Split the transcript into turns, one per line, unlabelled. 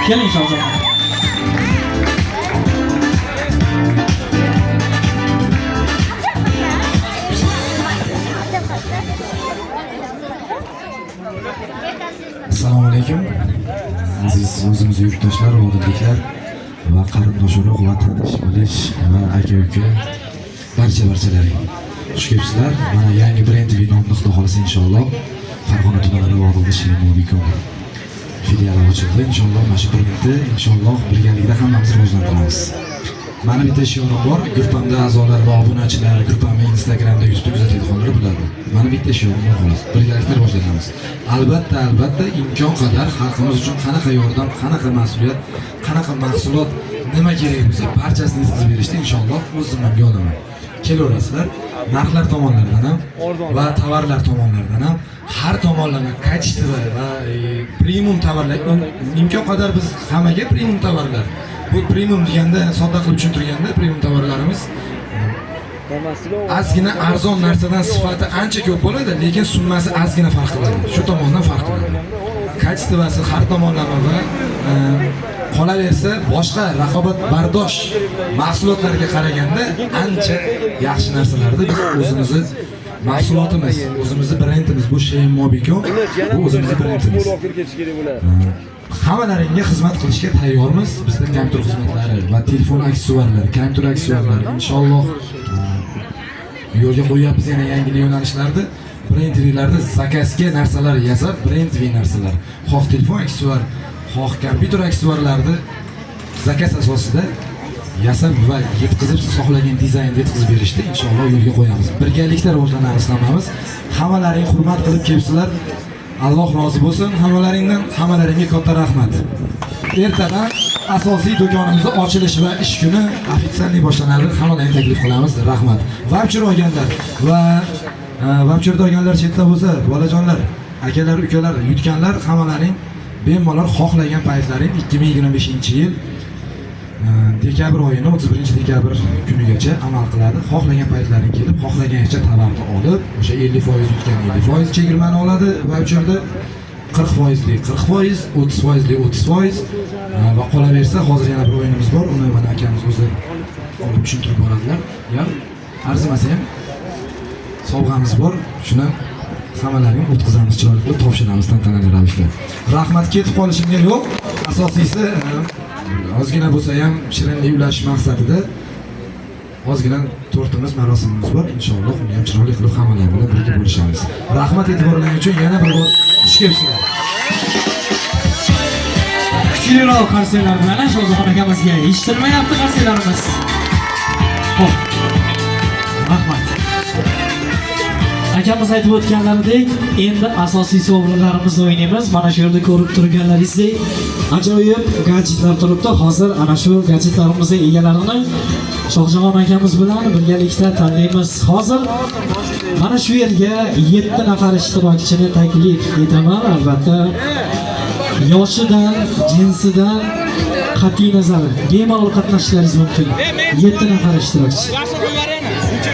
Keling, Shohjahon.
Assalomu alaykum. Aziz o'zimiz yurtdoshlar, vodilliklar va qarindosh urug' va tanish bilish va aka uka barcha barchalaring. Xush kelibsizlar. Mana yangi brend nomli, xudo xohlasa, inshaalloh Farg'ona tumanida Vodilda Mobikom filiali ochildi. Inshaalloh mana shu brendni inshaalloh birgalikda hammamiz rivojlantiramiz. Mani bitta shiorim bor. Gruppamda a'zolar va obunachilar, gruppamni Instagramda, YouTube'da kuzatadiganlar biladi. Mani bitta shiorim bor xolos. Birgalikda rivojlanamiz. Albatta, albatta imkon qadar xalqimiz uchun qanaqa yordam, qanaqa mas'uliyat, qanaqa mahsulot, nima kerak bo'lsa, barchasini yetkazib berishni inshaalloh o'z zimmamga olaman. Kelaverasizlar. Narxlar tomonlaridan ham va tovarlar tomonlaridan ham, har tomonlama качество va premium tovarlar, imkon qadar biz hammaga premium tovarlar. Bu premium deganda, sodda qilib tushuntirganda, premium tovarlarimiz ozgina arzon narsadan sifati ancha ko'p bo'ladi, lekin summasi ozgina farq qiladi. Shu tomondan farq qiladi. Качество si har tomonlama va qolaversa boshqa raqobatbardosh mahsulotlarga qaraganda ancha yaxshi narsalarni biz o'zimizni mahsulotimiz, o'zimizni brendimiz, bu Shein Mobicom, bu o'zimizni brendimiz. Hammalaringga xizmat qilishga tayyormiz. Bizda kompyuter xizmatlari va telefon aksessuarlari, kompyuter aksessuarlari inshaalloh yo'lga qo'yyapmiz yana yangi yo'nalishlarda, brendlilarda заказ ga narsalar yasab, brendli narsalar, xoh telefon aksessuar, xoh kompyuter aksessuarlarni заказ asosida yasab va yetkazib, siz xohlagan dizaynda yetkazib berishni inshaalloh yo'lga qo'yamiz. Birgalikda rivojlanamiz hammamiz. Hammalaring hurmat qilib kelibsizlar. Alloh rozi bo'lsin hammalaringdan. Hammalaringga katta rahmat. Ertadan asosiy do'konimizni ochilish va ish kuni официальный boshlanadi. Hammalaringni taklif qilamiz. Rahmat. Vaucher olganlar va vaucherda olganlar chetda bo'lsa, bolajonlar, akalar, ukalar, yutganlar, hammalaring bemalol xohlagan paytlaring 2025 yil dekabr oyini 31 dekabr kunigacha amal qiladi. Xohlagan paytlaring kelib, xohlagancha tovarni olib, o'sha 50% yutgan 50% chegirmani oladi vaucherda, 40 foizli 40 foiz, 30 foizli 30 foiz va qolaversa hozir yana bir o'yinimiz bor. Uni mana akamiz o'zi olib tushuntirib boradilar. Ya arzimasa ham sovg'amiz bor. Shuni hammalaring o'tkazamiz, chiroyli qilib topshiramiz tantanali ravishda. Rahmat, ketib qolishimga yo'q. Asosiysi ozgina bo'lsa ham shirinlik ulashish maqsadida ozgina tortimiz, marosimimiz bor. Inshaalloh uni ham chiroyli qilib hammalar bilan birga bo'lishamiz. Rahmat e'tiborlaring uchun, yana bir bor xush kelibsizlar.
Kuchliroq qarsaklar bilan Shohjahon akamizga, eshitilmayapti qarsaklarimiz. Xo'p. Rahmat. Akamiz aytib o'tganlaridek, endi asosiy sovrinlarimizni o'ynaymiz. Mana shu yerda ko'rib turganlaringizdek ajoyib gadjetlar turibdi. Hozir ana shu gadjetlarimizning egalarini Shohjahon akamiz bilan birgalikda tanlaymiz. Hozir mana shu yerga 7 nafar ishtirokchini taklif etaman. Albatta, yoshidan, jinsidan qat'iy nazar bemalol qatnashishlaringiz mumkin. 7 nafar ishtirokchi.